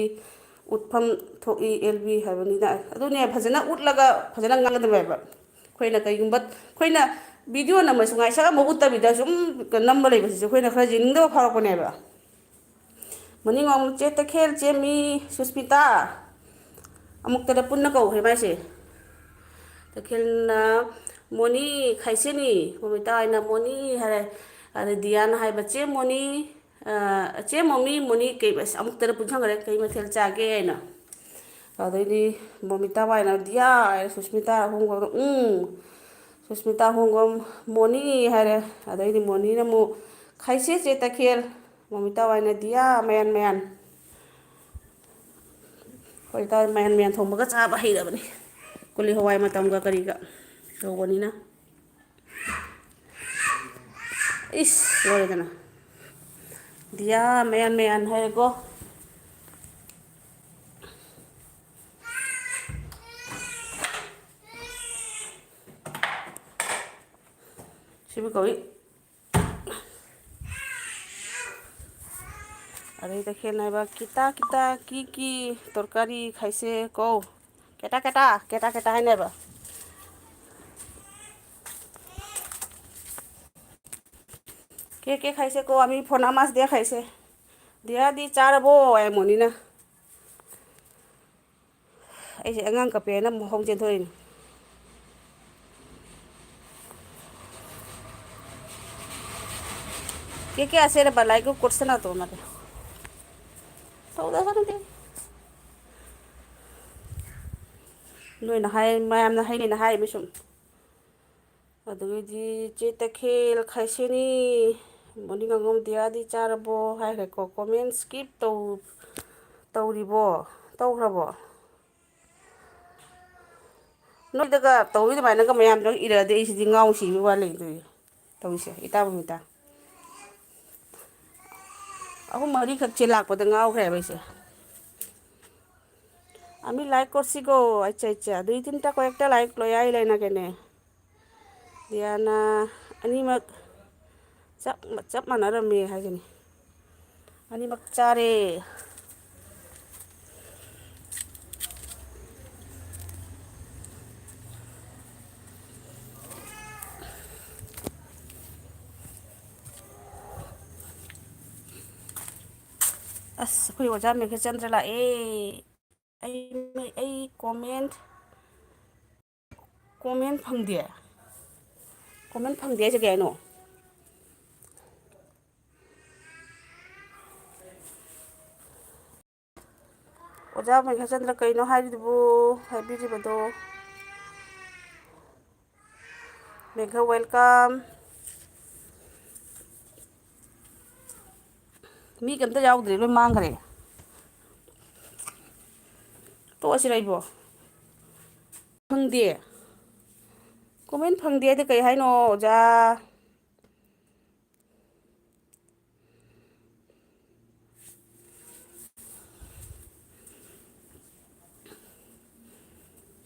ꯎꯠꯐꯝ ꯊꯣꯛꯏ, ꯑꯦꯜ ꯕꯤ ꯍꯥꯏꯕꯅꯤꯅ꯫" ꯑꯗꯨꯅꯦ, ꯐꯖꯅ ꯎꯠꯂꯒ ꯐꯖꯅ ꯉꯥꯡꯒꯗꯕꯅꯦꯕ꯫ ꯑꯩꯈꯣꯏꯅ ꯀꯩꯒꯨꯝꯕ, ꯑꯩꯈꯣꯏꯅ ꯚꯤꯗꯤꯑꯣ ꯅꯝꯃꯁꯨ ꯉꯥꯏ, ꯁꯛ ꯑꯃ ꯎꯠꯇꯕꯤꯗ ꯁꯨꯝ ꯅꯝꯕ ꯂꯩꯕꯁꯤꯁꯨ ꯑꯩꯈꯣꯏꯅ ꯈꯔ ꯌꯦꯡꯅꯤꯡꯗꯕ ꯐꯥꯎꯔꯛꯄꯅꯦꯕ꯫ ꯃꯅꯤꯡ ꯑꯃꯨꯛ, "ꯆꯦ ꯇꯈꯦꯜ, ꯆꯦ ꯃꯤ ꯁꯨꯁꯃꯤꯇꯥ", ꯑꯃꯨꯛꯇꯗ ꯄꯨꯟꯅ ꯀꯧꯈ꯭ꯔꯦ ꯃꯥꯏꯁꯦ꯫ ꯇꯈꯦꯜꯅ "ꯃꯣꯅꯤ ꯈꯥꯏꯁꯦꯅꯤ", ꯃꯣꯃꯤꯇꯥ ꯍꯣꯏꯅ "ꯃꯣꯅꯤ" ꯍꯥꯏꯔꯦ꯫ ꯑꯗ ꯗꯤꯌꯥꯅ ꯍꯥꯏꯕ, "ꯆꯦ ꯃꯣꯅꯤ, ꯑ, ꯆꯦ ꯃꯣꯃꯤ, ꯃꯣꯅꯤ ꯀꯩ", ꯑꯁ, ꯑꯃꯨꯛꯇꯗ ꯄꯨꯟꯁꯟꯈ꯭ꯔꯦ, "ꯀꯩ ꯃꯊꯦꯜ ꯆꯥꯒꯦ?" ꯍꯥꯏꯅ꯫ ꯑꯗꯩꯗꯤ ꯃꯣꯃꯤꯇꯥ ꯍꯣꯏꯅ "ꯗꯤꯌꯥ" ꯍꯥꯏꯔꯦ, ꯁꯨꯁꯃꯤꯇꯥ ꯍꯣꯡꯕꯗ "ꯎꯝ", ꯁꯨꯁꯃꯤꯇꯥ ꯍꯣꯡꯕ "ꯃꯣꯅꯤ" ꯍꯥꯏꯔꯦ꯫ ꯑꯗꯩꯗꯤ ꯃꯣꯅꯤꯅ ꯑꯃꯨꯛ "ꯈꯥꯏꯁꯦ ꯆꯦ ꯇꯈꯦꯜ", ꯃꯣꯃꯤꯇꯥ ꯍꯣꯏꯅ "ꯗꯤꯌꯥ ꯃꯌꯥꯟ ꯃꯌꯥꯟ", ꯍꯣꯏ, ꯏꯇꯥ ꯃꯌꯥꯟ ꯃꯌꯥꯟ ꯊꯣꯡꯕꯒ ꯆꯥꯕ ꯍꯩꯔꯕꯅꯤ꯫ ꯀꯣꯂꯤ ꯍꯋꯥꯏ ꯃꯇꯝꯒ ꯀꯔꯤꯒ ꯇꯧꯕꯅꯤꯅ꯫ ꯏꯁ, ꯂꯣꯏꯔꯦꯗꯅ꯫ ꯗꯤꯌꯥ ꯃꯌꯥꯟ ꯃꯌꯥꯟ ꯍꯥꯏꯔꯦꯀꯣ꯫ ꯁꯤꯕꯨ ꯀꯧꯏ꯫ ꯑꯗꯩꯗ ꯈꯦꯠꯅꯕ ꯀꯤꯇꯥ ꯀꯤꯇꯥ ꯀꯤ ꯀꯤ ꯇꯔꯀꯥꯔꯤ ꯈꯥꯏꯁꯦ ꯀꯣ꯫ ꯀꯦꯇꯥ ꯀꯦꯇꯥ, ꯀꯦꯇꯥ ꯀꯦꯇꯥ ꯍꯥꯏꯅꯕ꯫ ꯀꯦ ꯀꯦ ꯈꯥꯏꯁꯦ ꯀꯣ, ꯑꯃꯤ ꯐꯣꯟ ꯑꯃꯁ ꯗꯦ ꯈꯥꯏꯁꯦ꯫ ꯗꯤꯌꯥꯗꯤ ꯆꯥꯔꯕꯣ? ꯍꯥꯏ ꯃꯣꯅꯤꯅ꯫ ꯑꯩꯁꯦ ꯑꯉꯥꯡ ꯀꯞꯄꯦꯅ ꯑꯃꯨꯛ ꯍꯧ ꯆꯦꯟꯊꯣꯔꯛꯏꯅꯦ꯫ ꯀꯦ ꯀꯦ ꯑꯁꯦꯅ ꯕꯂꯥꯏ ꯀꯣ ꯀꯣꯠꯁꯅ ꯇꯣ ꯃꯥꯂꯦ꯫ ꯇꯧꯗ ꯈꯪꯗꯦ꯫ ꯅꯣꯏꯅ ꯍꯥꯏ, ꯃꯌꯥꯝꯅ ꯍꯥꯏꯅꯩꯅ ꯍꯥꯏꯔꯤꯕ ꯁꯨꯝ꯫ ꯑꯗꯨꯒꯤꯗꯤ ꯆꯦ ꯇꯈꯦꯜ ꯈꯥꯏꯁꯦꯅꯤ, ꯃꯣꯔꯅꯤꯡ ꯑꯉꯝ ꯗꯤꯌꯥꯗꯤ ꯆꯥꯔꯕꯣ ꯍꯥꯏꯈ꯭ꯔꯦꯀꯣ꯫ ꯀꯣꯃꯦꯟ ꯁ꯭ꯀꯤꯞ ꯇꯧ-, ꯇꯧꯔꯤꯕꯣ? ꯇꯧꯈ꯭ꯔꯕꯣ? ꯅꯣꯏꯗꯒ ꯇꯧꯔꯤ ꯑꯗꯨꯃꯥꯏꯅꯒ ꯃꯌꯥꯝꯗꯣ ꯏꯔꯛꯑꯗꯤ ꯑꯩꯁꯤꯗꯤ ꯉꯥꯎ ꯁꯤꯕ ꯋꯥ ꯂꯩꯗꯣꯏ ꯇꯧꯔꯤꯁꯦ, ꯏꯇꯥ ꯕꯕꯤꯇꯥ꯫ ꯑꯍꯨꯝ ꯃꯔꯤꯈꯛꯁꯦ ꯂꯥꯛꯄꯗ ꯉꯥꯎꯈ꯭ꯔꯦꯕ ꯑꯩꯁꯦ꯫ আমি লাইক করছি গো। আচ্ছা, আচ্ছা, দুই তিনটা কয়েকটা লাইক লয়াই লাইনা কেনে? ꯗꯤꯌꯥꯅ ꯑꯅꯤꯃꯛ ꯆꯞ, ꯆꯞ ꯃꯥꯟꯅꯔꯝꯃꯦ ꯍꯥꯏꯒꯅꯤ꯫ ꯑꯅꯤꯃꯛ ꯆꯥꯔꯦ꯫ ꯑꯁ, ꯑꯩꯈꯣꯏ ꯑꯣꯖꯥ ꯃꯦꯘꯆꯟꯗ꯭ꯔ ꯂꯥꯛꯑꯦ꯫ ꯑꯩ, ꯑꯩ ꯀꯣꯃꯦꯟ, ꯀꯣꯃꯦꯟ ꯐꯪꯗꯦ꯫ ꯀꯣꯃꯦꯟ ꯐꯪꯗꯦ ꯍꯥꯏꯁꯦ ꯀꯩ ꯍꯥꯏꯅꯣ? ꯑꯣꯖꯥ ꯃꯦꯘꯆꯟꯗ꯭ꯔ ꯀꯩꯅꯣ ꯍꯥꯏꯔꯤꯗꯨꯕꯨ? ꯍꯥꯏꯕꯤꯔꯤꯕꯗꯣ? ꯃꯦꯘ, welcome꯫ ꯃꯤ ꯀꯩꯝꯇ ꯌꯥꯎꯗ꯭ꯔꯦ, ꯂꯣꯏ ꯃꯥꯡꯈ꯭ꯔꯦ꯫ ꯇꯣꯛꯑꯁꯤꯔ ꯑꯩꯕꯣ? ꯐꯪꯗꯦ꯫ ꯀꯣꯃꯦꯟ ꯐꯪꯗꯦ ꯍꯥꯏꯗꯤ ꯀꯩ ꯍꯥꯏꯅꯣ, ꯑꯣꯖꯥ?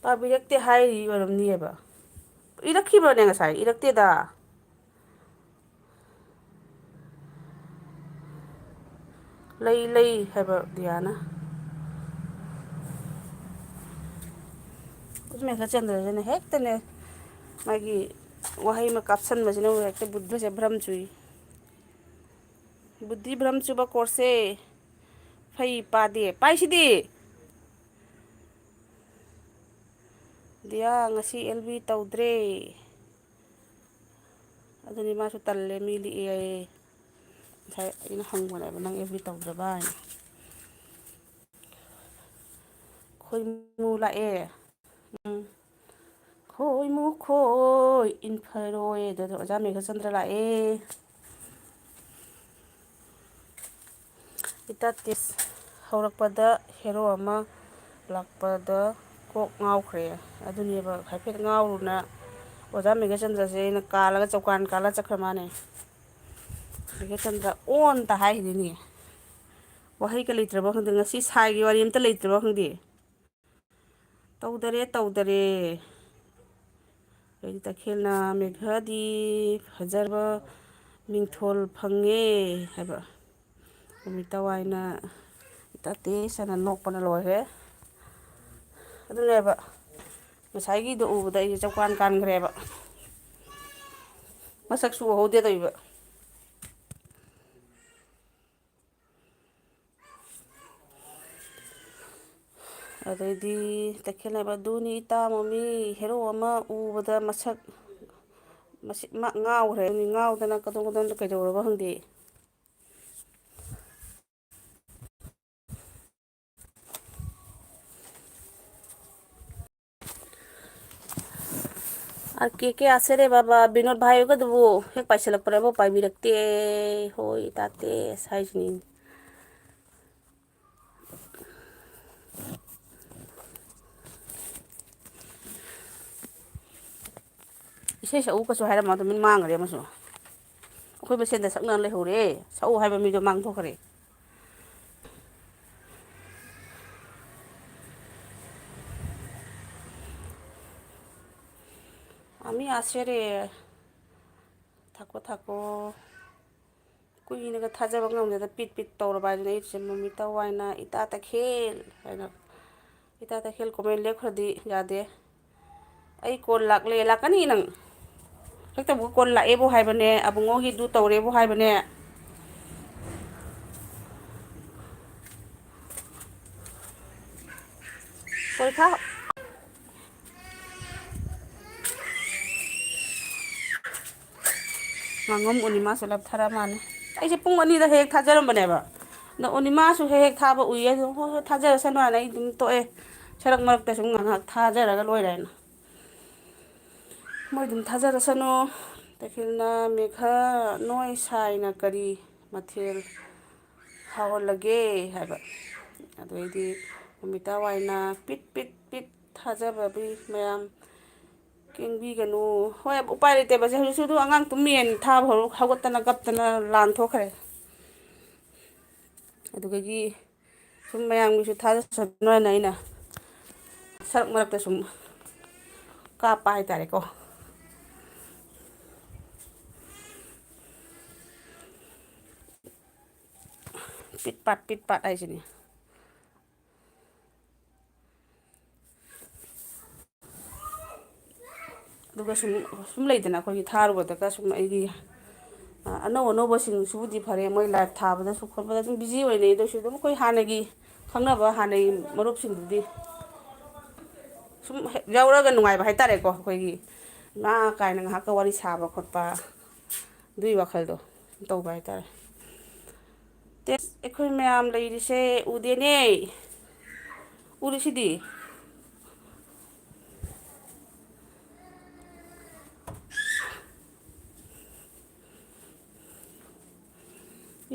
ꯄꯥꯕꯤꯔꯛꯇꯦ ꯍꯥꯏꯔꯤ ꯑꯣꯏꯔꯝꯅꯤꯑꯕ꯫ ꯏꯔꯛꯈꯤꯕ꯭ꯔꯅꯦ ꯉꯁꯥꯏ? ꯏꯔꯛꯇꯦꯗ꯫ ꯂꯩ, ꯂꯩ ꯍꯥꯏꯕ ꯗꯤꯌꯥꯅ꯫ ꯃꯦꯘꯆꯟꯗ꯭ꯔꯁꯤꯅ ꯍꯦꯛꯇꯅꯦ, ꯃꯥꯒꯤ ꯋꯥꯍꯩ ꯑꯃ ꯀꯥꯞꯁꯟꯕꯁꯤꯅ ꯍꯦꯛꯇ ꯕꯨꯗꯤꯁꯦ ꯚ꯭ꯔꯝ ꯆꯨꯏ꯫ ꯕꯨꯗꯤ ꯚ꯭ꯔꯝ ꯆꯨꯕ ꯀꯣꯔꯁꯁꯦ ꯐꯩ ꯄꯥꯗꯦ꯫ ꯄꯥꯏꯁꯤꯗꯤ꯫ ꯗꯤꯌꯥ, ꯉꯁꯤ ꯑꯦꯜ ꯕꯤ ꯇꯧꯗ꯭ꯔꯦ꯫ ꯑꯗꯨꯅꯤ ꯃꯥꯁꯨ ꯇꯜꯂꯦ, ꯃꯤ ꯂꯤꯛꯑꯦ ꯍꯥꯏꯌꯦ꯫ ꯉꯁꯥꯏ ꯑꯩꯅ ꯍꯪꯕꯅꯦꯕ, "ꯅꯪ ꯑꯦꯜ ꯕꯤ ꯇꯧꯗ꯭ꯔꯕ?" ꯍꯥꯏꯅ꯫ ꯈꯣꯏꯃꯨ ꯂꯥꯛꯑꯦ꯫ ꯎꯝ꯫ ꯈꯣꯏꯃꯨ ꯈꯣꯏ ꯏꯟꯐꯔꯣꯏ꯫ ꯑꯗꯨꯗ ꯑꯣꯖꯥ ꯃꯦꯘꯆꯟꯗ꯭ꯔ ꯂꯥꯛꯑꯦ꯫ ꯏꯇꯥ ꯇꯦꯁ ꯍꯧꯔꯛꯄꯗ ꯍꯦꯔꯣ ꯑꯃ ꯂꯥꯛꯄꯗ ꯀꯣꯛ ꯉꯥꯎꯈ꯭ꯔꯦ꯫ ꯑꯗꯨꯅꯦꯕ ꯍꯥꯏꯐꯦꯠ ꯉꯥꯎꯔꯨꯅ ꯑꯣꯖꯥ ꯃꯦꯘꯆꯟꯗ꯭ꯔꯁꯦ ꯑꯩꯅ ꯀꯥꯜꯂꯒ ꯆꯧꯀꯥꯟ ꯀꯥꯜꯂ ꯆꯠꯈ꯭ꯔ ꯃꯥꯅꯦ꯫ ꯃꯦꯘꯆꯟꯗ꯭ꯔ ꯑꯣꯟꯇ ꯍꯥꯏꯈꯤꯗꯣꯏꯅꯦ꯫ ꯋꯥꯍꯩꯒ ꯂꯩꯇ꯭ꯔꯕ ꯈꯪꯗꯦ꯫ ꯉꯁꯤ ꯁꯥꯏꯒꯤ ꯋꯥꯔꯤ ꯑꯝꯇ ꯂꯩꯇ꯭ꯔꯕ ꯈꯪꯗꯦ꯫ ꯇꯧꯗꯔꯦ, ꯇꯧꯗꯔꯦ꯫ ꯑꯩꯗꯤ ꯇꯈꯦꯜꯅ ꯃꯦꯘꯗꯤ ꯐꯖꯔꯕ ꯃꯤꯡꯊꯣꯜ ꯐꯪꯉꯦ ꯍꯥꯏꯕ꯫ ꯅꯨꯃꯤꯠ ꯇꯋꯥꯏꯅ ꯏꯇꯥ ꯇꯦꯁ ꯍꯥꯏꯅ ꯅꯣꯛꯄꯅ ꯂꯣꯏꯔꯦ꯫ ꯑꯗꯨꯅꯦꯕ, ꯉꯁꯥꯏꯒꯤꯗꯣ ꯎꯕꯗ ꯑꯩꯁꯦ ꯆꯞꯀꯥꯟ ꯀꯥꯟꯈ꯭ꯔꯦꯕ꯫ ꯃꯁꯛꯁꯨ ꯎꯍꯧꯗꯦ ꯇꯧꯔꯤꯕ꯫ ꯑꯗꯩꯗꯤ ꯇꯈꯦꯜ ꯍꯥꯏꯕ ꯑꯗꯨꯅꯤ ꯏꯇꯥ ꯃꯃꯤ ꯍꯦꯔꯣ ꯑꯃ ꯎꯕꯗ ꯃꯁꯛ, ꯃꯁꯤ ꯃꯥ ꯉꯥꯎꯈ꯭ꯔꯦ꯫ ꯉꯥꯎꯗꯅ ꯀꯗꯣꯝ ꯀꯗꯣꯝꯗ ꯀꯩꯗꯧꯔꯕ ꯈꯪꯗꯦ꯫ ꯑꯥꯔ ꯀꯦ ꯀꯦ ꯑꯥꯁꯦ ꯔꯦ ꯕꯥꯕꯥ, ꯕꯤꯅꯣꯗ ꯚꯥꯏ ꯍꯣꯏꯒꯗꯨꯕꯨ ꯍꯦꯛ ꯄꯥꯏꯁꯤꯜꯂꯛꯄ꯭ꯔꯕꯨ ꯄꯥꯏꯕꯤꯔꯛꯇꯦ꯫ ꯍꯣꯏ, ꯇꯥꯇꯦ ꯍꯥꯏꯁꯤꯅꯤ꯫ ꯏꯁꯩ ꯁꯛꯎ ꯀꯩꯁꯨ ꯍꯥꯏꯔꯝꯃꯣ, ꯑꯗꯨ ꯃꯤꯠ ꯃꯥꯡꯈ꯭ꯔꯦ ꯑꯃꯁꯨ꯫ ꯑꯩꯈꯣꯏ ꯃꯁꯦꯟꯗ ꯁꯛꯅ ꯂꯩꯍꯧꯔꯦ꯫ ꯁꯛꯎ ꯍꯥꯏꯕ ꯃꯤꯗꯣ ꯃꯥꯡꯊꯣꯛꯈ꯭ꯔꯦ꯫ ꯑꯃꯤ ꯑꯥꯁꯦ ꯔꯦ꯫ ꯊꯥꯀꯣ, ꯊꯥꯀꯣ꯫ ꯀꯨꯏꯅꯒ ꯊꯥꯖꯕ ꯉꯝꯗꯅ ꯄꯤꯠ ꯄꯤꯠ ꯇꯧꯔꯕ ꯍꯥꯏꯗꯨꯅ ꯑꯩꯁꯦ ꯃꯃꯤ ꯇꯋꯥꯏꯅ ꯏꯇꯥ ꯇꯈꯦꯜ ꯍꯥꯏꯅ, ꯏꯇꯥ ꯇꯈꯦꯜ ꯀꯣꯃꯦꯟ ꯂꯦꯞꯈ꯭ꯔꯗꯤ ꯌꯥꯗꯦ꯫ ꯑꯩ ꯀꯣꯜ ꯂꯥꯛꯂꯦ, ꯂꯥꯛꯀꯅꯤ ꯅꯪ꯫ ꯍꯦꯛꯇꯕꯨ ꯀꯣꯜ ꯂꯥꯛꯑꯦꯕꯨ ꯍꯥꯏꯕꯅꯦ, ꯑꯕꯨꯡꯉꯣꯒꯤꯗꯨ ꯇꯧꯔꯦꯕꯨ ꯍꯥꯏꯕꯅꯦ꯫ ꯄꯔꯤꯈꯥ ꯉꯥꯉꯣꯝ ꯎꯅꯤꯃꯥꯁꯨ ꯂꯞꯊꯔ ꯃꯥꯜꯂꯦ꯫ ꯑꯩꯁꯦ ꯄꯨꯡ ꯑꯅꯤꯗ ꯍꯦꯛ ꯊꯥꯖꯔꯝꯕꯅꯦꯕ꯫ ꯑꯗꯣ ꯎꯅꯤꯃꯥꯁꯨ ꯍꯦꯛ ꯍꯦꯛ ꯊꯥꯕ ꯎꯏꯌꯦ꯫ ꯑꯗꯨ ꯍꯣꯏ, ꯍꯣꯏ, ꯊꯥꯖꯔꯁꯅꯨ ꯍꯥꯏꯅ ꯑꯩ ꯑꯗꯨꯝ ꯇꯣꯛꯑꯦ꯫ ꯁꯔꯛ ꯃꯔꯛꯇ ꯁꯨꯝ ꯉꯥꯏꯍꯥꯛ ꯊꯥꯖꯔꯒ ꯂꯣꯏꯔꯦꯅ꯫ ꯃꯣꯏ ꯑꯗꯨꯝ ꯊꯥꯖꯔꯁꯅꯨ꯫ ꯇꯈꯦꯜꯅ ꯃꯦꯘ, ꯅꯣꯏ ꯁꯥꯏꯅ ꯀꯔꯤ ꯃꯊꯦꯜ ꯍꯥꯎꯍꯜꯂꯒꯦ ꯍꯥꯏꯕ꯫ ꯑꯗꯩꯗꯤ ꯃꯃꯤꯇꯥ ꯋꯥꯏꯅ ꯄꯤꯠ ꯄꯤꯠ ꯄꯤꯠ ꯊꯥꯖꯕꯕꯤ ꯃꯌꯥꯝ ꯀꯦꯡꯕꯤꯒꯅꯨ꯫ ꯍꯣꯏ, ꯎꯄꯥꯏ ꯂꯩꯇꯦꯕ꯫ ꯁꯦ, ꯍꯧꯖꯤꯛꯁꯨ ꯑꯗꯨ ꯑꯉꯥꯡ ꯇꯨꯝꯃꯤꯌꯦꯅ ꯊꯥꯕ ꯍꯧꯔꯛ-, ꯍꯧꯒꯠꯇꯅ ꯀꯞꯇꯅ ꯂꯥꯟ ꯊꯣꯛꯈ꯭ꯔꯦ꯫ ꯑꯗꯨꯗꯒꯤ ꯁꯨꯝ ꯃꯌꯥꯝꯒꯤꯁꯨ ꯊꯥꯖꯁꯅꯨ ꯍꯥꯏꯅ ꯑꯩꯅ ꯁꯔꯛ ꯃꯔꯛꯇ ꯁꯨꯝ ꯀꯥꯞꯄ ꯍꯥꯏꯇꯥꯔꯦꯀꯣ꯫ ꯄꯤꯠ ꯄꯥꯠ, ꯄꯤꯠ ꯄꯥꯠ ꯍꯥꯏꯁꯤꯅꯤ꯫ ꯑꯗꯨꯒ ꯁꯨꯝ, ꯁꯨꯝ ꯂꯩꯗꯅ ꯑꯩꯈꯣꯏꯒꯤ ꯊꯥꯔꯨꯕꯗꯒ ꯁꯨꯝ ꯑꯩꯒꯤ, ꯑ, ꯑꯅꯧ ꯑꯅꯧꯕꯁꯤꯡꯁꯤꯕꯨꯗꯤ ꯐꯔꯦ, ꯃꯣꯏ live ꯊꯥꯕꯗꯁꯨ ꯈꯣꯠꯄꯗ ꯑꯗꯨꯝ busy ꯑꯣꯏꯅꯩ꯫ ꯑꯗꯨ ꯑꯣꯏꯁꯨ ꯑꯗꯨꯝ ꯑꯩꯈꯣꯏ ꯍꯥꯟꯅꯒꯤ ꯈꯪꯅꯕ, ꯍꯥꯟꯅꯒꯤ ꯃꯔꯨꯞꯁꯤꯡꯗꯨꯗꯤ ꯁꯨꯝ ꯍꯦꯛ ꯌꯥꯎꯔꯒ ꯅꯨꯡꯉꯥꯏꯕ ꯍꯥꯏꯇꯥꯔꯦꯀꯣ꯫ ꯑꯩꯈꯣꯏꯒꯤ ꯏꯃꯥ ꯀꯥꯏꯅ ꯉꯥꯏꯍꯥꯛꯀ ꯋꯥꯔꯤ ꯁꯥꯕ ꯈꯣꯠꯄ, ꯑꯗꯨꯒꯤ ꯋꯥꯈꯜꯗꯣ ꯁꯨꯝ ꯇꯧꯕ ꯍꯥꯏꯇꯥꯔꯦ꯫ ꯇꯦꯁ, ꯑꯩꯈꯣꯏ ꯃꯌꯥꯝ ꯂꯩꯔꯤꯁꯦ ꯎꯗꯦꯅꯦ꯫ ꯎꯔꯤꯁꯤꯗꯤ꯫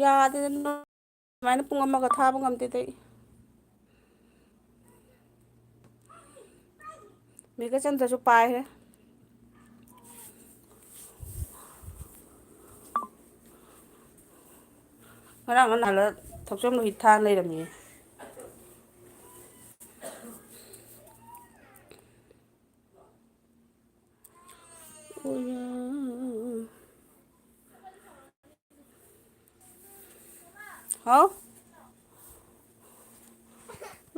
ꯌꯥꯗꯦꯗꯅ꯫ ꯑꯗꯨꯃꯥꯏꯅ ꯄꯨꯡ ꯑꯃꯒ ꯊꯥꯕ ꯉꯝꯗꯦꯗ ꯑꯩ꯫ ꯃꯦꯒꯆꯟꯗ꯭ꯔꯁꯨ ꯄꯥꯏꯈ꯭ꯔꯦ꯫ ꯉꯔꯥꯡ ꯅꯍꯥꯟꯂ ꯊꯣꯛꯆꯣꯝ ꯍꯧꯖꯤꯛ ꯊꯥ ꯂꯩꯔꯝꯃꯤ꯫ ꯍꯥꯎ꯫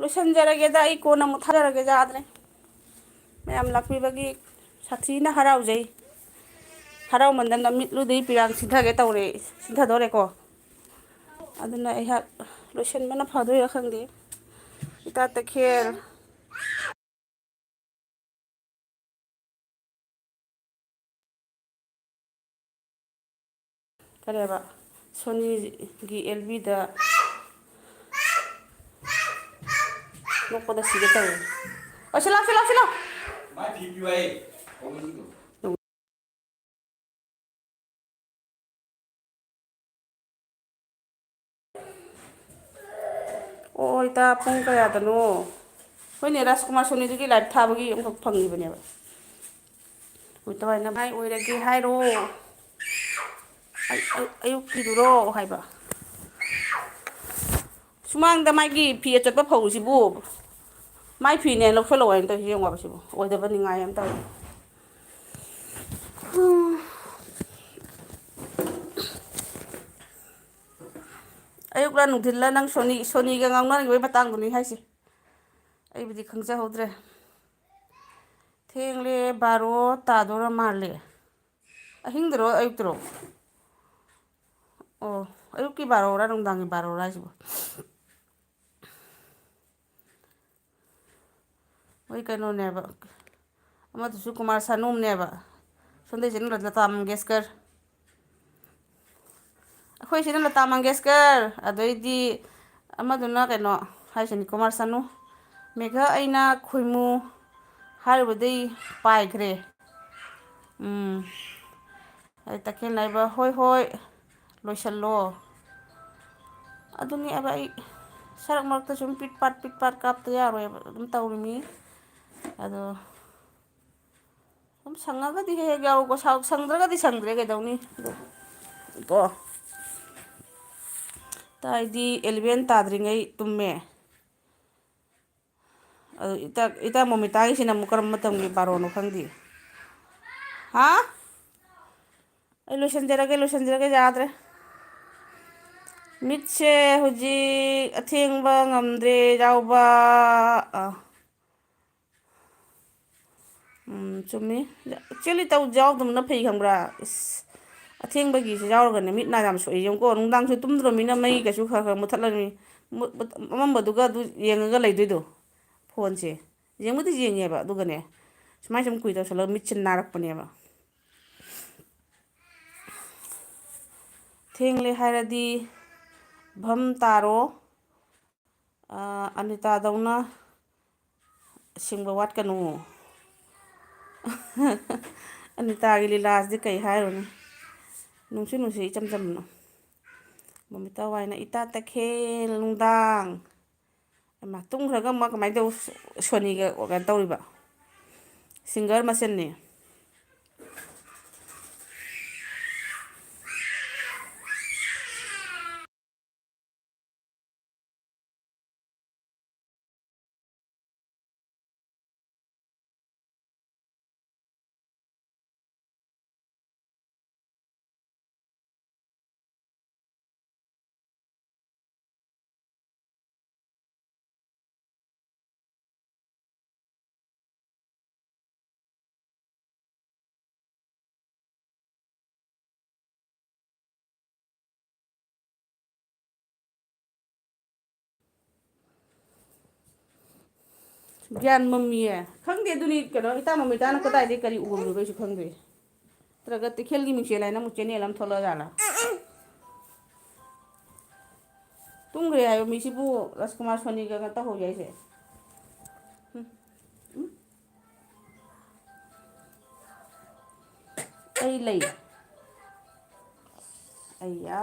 ꯂꯣꯏꯁꯤꯟꯖꯔꯒꯦꯗ, ꯑꯩ ꯀꯣꯟꯅ ꯑꯃꯨꯛ ꯊꯥꯖꯔꯒꯦ, ꯌꯥꯗ꯭ꯔꯦ꯫ ꯃꯌꯥꯝ ꯂꯥꯛꯄꯤꯕꯒꯤ ꯁꯥꯊꯤꯅ ꯍꯔꯥꯎꯖꯩ꯫ ꯍꯔꯥꯎꯃꯟꯗꯅ ꯃꯤꯠꯂꯨꯗꯩ ꯄꯤꯔꯥꯡ ꯁꯤꯟꯊꯒꯦ ꯇꯧꯔꯦ, ꯁꯤꯟꯊꯗꯣꯔꯦꯀꯣ꯫ ꯑꯗꯨꯅ ꯑꯩꯍꯥꯛ ꯂꯣꯏꯁꯤꯟꯕꯅ ꯐꯗꯣꯏꯔꯥ ꯈꯪꯗꯦ꯫ ꯏꯇꯥ ꯇꯈꯦꯜ꯫ ꯀꯔꯤꯕ? ꯁꯣꯅꯤꯒꯤ ꯑꯦꯜ ꯕꯤꯗ ꯅꯣꯛꯄꯗ ꯁꯤꯒꯦ ꯇꯧꯋꯦ꯫ ꯑꯣ, ꯁꯤ ꯂꯥꯎ, ꯁꯤ ꯂꯥꯎ, ꯁꯤ ꯂꯥꯎ꯫ ꯑꯣ, ꯏꯇꯥ, ꯄꯨꯡ ꯀꯌꯥꯗꯅꯣ? ꯍꯣꯏꯅꯦ, ꯔꯥꯖꯀꯨꯃꯥꯔ ꯁꯣꯅꯤꯗꯨꯒꯤ live ꯊꯥꯕꯒꯤ ꯑꯃꯈꯛ ꯐꯪꯉꯤꯕꯅꯦꯕ꯫ ꯍꯣꯏ, ꯇꯋꯥꯏꯅ ꯃꯥꯏ ꯑꯣꯏꯔꯒꯦ ꯍꯥꯏꯔꯣ? ꯑꯌꯨꯛꯀꯤꯗꯨꯔꯣ ꯍꯥꯏꯕ? ꯁꯨꯃꯥꯡꯗ ꯃꯥꯒꯤ ꯐꯤ ꯑꯆꯣꯠꯄ ꯐꯧꯔꯤꯁꯤꯕꯨ, ꯃꯥꯏ ꯐꯤꯅꯦ ꯂꯧꯁꯜꯂꯛꯑꯣ ꯍꯥꯏꯅ ꯇꯧꯔꯤꯁꯤ ꯌꯦꯡꯉꯣꯕ ꯁꯤꯕꯨ꯫ ꯑꯣꯏꯗꯕ ꯅꯤꯡꯉꯥꯏ ꯑꯃ ꯇꯧꯔꯦ꯫ ꯑꯌꯨꯛꯂ ꯅꯨꯡꯊꯤꯜꯂ ꯅꯪ ꯁꯣꯅꯤ, ꯁꯣꯅꯤꯒ ꯉꯥꯡꯅꯔꯤꯕꯩ ꯃꯇꯥꯡꯗꯨꯅꯤ ꯍꯥꯏꯁꯦ꯫ ꯑꯩꯕꯨꯗꯤ ꯈꯪꯖꯍꯧꯗ꯭ꯔꯦ꯫ ꯊꯦꯡꯂꯦ, ꯕꯥꯔꯣ ꯇꯥꯗꯣꯔ ꯃꯥꯜꯂꯦ꯫ ꯑꯍꯤꯡꯗꯔꯣ, ꯑꯌꯨꯛꯇꯔꯣ? ꯑꯣ, ꯑꯌꯨꯛꯀꯤ ꯕꯥꯔꯣꯔꯥ, ꯅꯨꯡꯗꯥꯡꯒꯤ ꯕꯥꯔꯣꯔꯥ ꯍꯥꯏꯁꯤꯕꯣ? ꯃꯣꯏ ꯀꯩꯅꯣꯅꯦꯕ, ꯑꯃꯗꯨꯁꯨ ꯀꯨꯃꯥꯔ ꯁꯥꯅꯨꯝꯅꯦꯕ, ꯁꯣꯝꯗꯩꯁꯤꯅ ꯂꯇꯥ ꯃꯪꯒꯦꯁꯀꯔ꯫ ꯑꯩꯈꯣꯏ ꯁꯤꯅ ꯂꯇꯥ ꯃꯪꯒꯦꯁꯀꯔ, ꯑꯗꯩꯗꯤ ꯑꯃꯗꯨꯅ ꯀꯩꯅꯣ ꯍꯥꯏꯁꯤꯅꯤ, ꯀꯨꯃꯥꯔ ꯁꯥꯅꯨ꯫ ꯃꯦꯘ ꯑꯩꯅ ꯈꯣꯏꯃꯨ ꯍꯥꯏꯔꯨꯕꯗꯩ ꯄꯥꯏꯈ꯭ꯔꯦ꯫ ꯎꯝ꯫ ꯑꯩ ꯇꯈꯦꯜ ꯍꯥꯏꯕ, "ꯍꯣꯏ, ꯍꯣꯏ, ꯂꯣꯏꯁꯜꯂꯣ"꯫ ꯑꯗꯨꯅꯤ ꯑꯕ, ꯑꯩ ꯁꯔꯛ ꯃꯔꯛꯇ ꯁꯨꯝ ꯄꯤꯠ ꯄꯥꯠ, ꯄꯤꯠ ꯄꯥꯠ ꯀꯥꯞꯇ ꯌꯥꯔꯣꯏꯕ, ꯑꯗꯨꯝ ꯇꯧꯔꯤꯃꯤ꯫ ꯑꯗꯣ ꯁꯨꯝ ꯁꯪꯉꯒꯗꯤ ꯍꯦꯛ ꯍꯦꯛ ꯌꯥꯎꯔꯨꯀꯣ, ꯁꯥꯎ-, ꯁꯪꯗ꯭ꯔꯒꯗꯤ ꯁꯪꯗ꯭ꯔꯦ, ꯀꯩꯗꯧꯅꯤ? ꯑꯗꯣ ꯀꯣ꯫ ꯇꯥꯏꯗꯤ ꯑꯦꯂꯚꯦꯟ ꯇꯥꯗ꯭ꯔꯤꯉꯩ ꯇꯨꯝꯃꯦ꯫ ꯑꯗꯨ ꯏꯇꯥ, ꯏꯇꯥ ꯃꯣꯃꯤꯇꯥꯒꯤꯁꯤꯅ ꯑꯃꯨꯛ ꯀꯔꯝꯕ ꯃꯇꯝꯒꯤ ꯕꯥꯔꯣꯅꯣ ꯈꯪꯗꯦ꯫ ꯍꯥ? ꯑꯩ ꯂꯣꯏꯁꯤꯟꯖꯔꯒꯦ, ꯂꯣꯏꯁꯤꯟꯖꯔꯒꯦ, ꯌꯥꯗ꯭ꯔꯦ꯫ ꯃꯤꯠꯁꯦ ꯍꯧꯖꯤꯛ ꯑꯊꯦꯡꯕ ꯉꯝꯗ꯭ꯔꯦ, ꯌꯥꯎꯕ꯫ ꯑ꯫ ꯎꯝ, ꯆꯨꯝꯃꯤ꯫ Actually ꯇꯧ-, ꯌꯥꯎꯗꯕꯅ ꯐꯩ, ꯈꯪꯕ꯭ꯔꯥ? ꯏꯁ, ꯑꯊꯦꯡꯕꯒꯤꯁꯦ ꯌꯥꯎꯔꯒꯅꯦ ꯃꯤꯠ ꯅꯥ ꯌꯥꯝ ꯁꯣꯛꯑꯦ꯫ ꯌꯦꯡꯉꯨꯀꯣ, ꯅꯨꯡꯗꯥꯡꯁꯨ ꯇꯨꯝꯗ꯭ꯔꯣꯃꯤꯅ ꯃꯩ ꯀꯩꯁꯨ ꯈꯔ ꯈꯔ ꯃꯨꯠꯊꯠꯂꯅꯤ꯫ ꯃꯨꯠ-, ꯃꯨꯠ-, ꯑꯃꯝꯕꯗꯨꯒ ꯑꯗꯨ ꯌꯦꯡꯉꯒ ꯂꯩꯗꯣꯏꯗꯣ, ꯐꯣꯟꯁꯦ꯫ ꯌꯦꯡꯕꯨꯗꯤ ꯌꯦꯡꯉꯦꯕ, ꯑꯗꯨꯒꯅꯦ ꯁꯨꯃꯥꯏꯅ ꯁꯨꯝ ꯀꯨꯏ ꯇꯧꯁꯜꯂꯒ ꯃꯤꯠꯁꯦ ꯅꯥꯔꯛꯄꯅꯦꯕ꯫ ꯊꯦꯡꯂꯦ ꯍꯥꯏꯔꯗꯤ ꯚꯝ ꯇꯥꯔꯣ꯫ ꯑꯥ, ꯑꯅꯤꯇꯥꯗꯧꯅ ꯁꯤꯡꯕ ꯋꯥꯠꯀꯅꯨ꯫ ꯑꯅꯤꯇꯥꯒꯤ ꯂꯤꯂꯥꯁꯤꯗꯤ ꯀꯩ ꯍꯥꯏꯔꯨꯅꯤ? ꯅꯨꯡꯁꯨ ꯅꯨꯡꯁꯤ ꯏꯆꯝ ꯆꯝꯅ꯫ ꯃꯃꯤꯇꯥ ꯋꯥꯏꯅ ꯏꯇꯥ ꯇꯈꯦꯜ ꯅꯨꯡꯗꯥꯡ꯫ ꯍꯩꯃꯥ, ꯇꯨꯝꯈ꯭ꯔꯒ ꯑꯃ ꯀꯃꯥꯏꯅ ꯇꯧ-, ꯁꯣꯅꯤꯒ ꯀꯩꯅꯣ ꯇꯧꯔꯤꯕ? Singer ꯃꯁꯦꯟꯅꯤ꯫ ꯒ꯭ꯌꯥꯟ ꯃꯝꯃꯤꯌꯦ꯫ ꯈꯪꯗꯦ, ꯑꯗꯨꯅꯤ ꯀꯩꯅꯣ, ꯏꯇꯥ ꯃꯃꯤꯇꯥꯅ ꯀꯗꯥꯏꯗꯒꯤ ꯀꯔꯤ ꯎꯔꯨꯔꯤꯕ ꯑꯩꯁꯨ ꯈꯪꯗ꯭ꯔꯤ꯫ ꯅꯠꯇ꯭ꯔꯒ ꯇꯈꯦꯜꯒꯤ ꯃꯤꯡꯁꯦꯜ ꯍꯥꯏꯅ ꯑꯃꯨꯛ ꯆꯦꯅꯦꯜ ꯑꯃ ꯊꯣꯛꯂꯛꯑ ꯖꯥꯠꯂꯥ? ꯇꯨꯝꯈ꯭ꯔꯦ ꯍꯥꯏꯕ ꯃꯤꯁꯤꯕꯨ ꯔꯥꯖꯀꯨꯃꯥꯔ ꯁꯣꯅꯤꯒ ꯀꯩꯅꯣ ꯇꯧꯍꯧꯏ ꯍꯥꯏꯁꯦ꯫ ꯎꯝ, ꯎꯝ꯫ ꯑꯩ ꯂꯩ꯫ ꯑꯩꯌꯥ꯫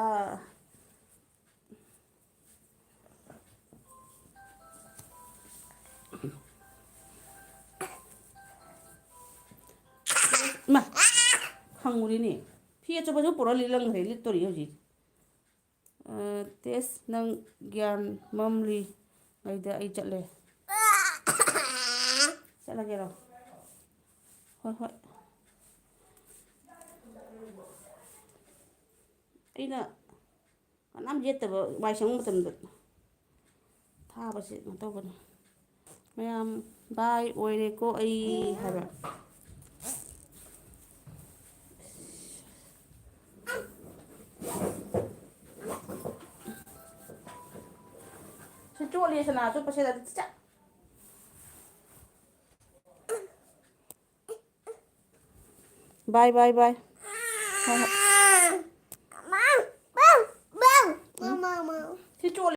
ꯏꯃꯥ, ꯈꯪꯉꯨꯔꯤꯅꯦ꯫ ꯐꯤ ꯑꯆꯣꯠꯄꯁꯨ ꯄꯨꯔꯥ ꯂꯤꯠꯂꯝꯈ꯭ꯔꯦ, ꯂꯤꯠꯇꯣꯔꯤ ꯍꯧꯖꯤꯛ꯫ ꯑ, ꯇꯦꯁ, ꯅꯪ ꯒ꯭ꯌꯥꯟ ꯃꯝꯂꯤꯉꯩꯗ ꯑꯩ ꯆꯠꯂꯦ꯫ ꯆꯠꯂꯒꯦꯔꯣ? ꯍꯣꯏ, ꯍꯣꯏ꯫ ꯑꯩꯅ ꯀꯅꯥꯝ ꯌꯦꯠꯇꯕ ꯋꯥꯏ ꯁꯪꯕ ꯃꯇꯝꯗ ꯊꯥꯕꯁꯦ ꯀꯩꯅꯣ ꯇꯧꯕꯅꯤ꯫ ꯃꯌꯥꯝ, ꯕꯥꯏ ꯑꯣꯏꯔꯦꯀꯣ ꯑꯩ ꯍꯥꯏꯕ꯫ ꯁꯤ ꯆꯣꯠꯂꯦ, ꯁꯅꯥ ꯑꯆꯣꯠꯄꯁꯦ ꯑꯗꯨ ꯆꯠ꯫ ꯕꯥꯏ, ꯕꯥꯏ, ꯕꯥꯏ꯫ ꯍꯣꯏ, ꯍꯣꯏ꯫ ꯁꯤ ꯆꯣꯠꯂꯦ꯫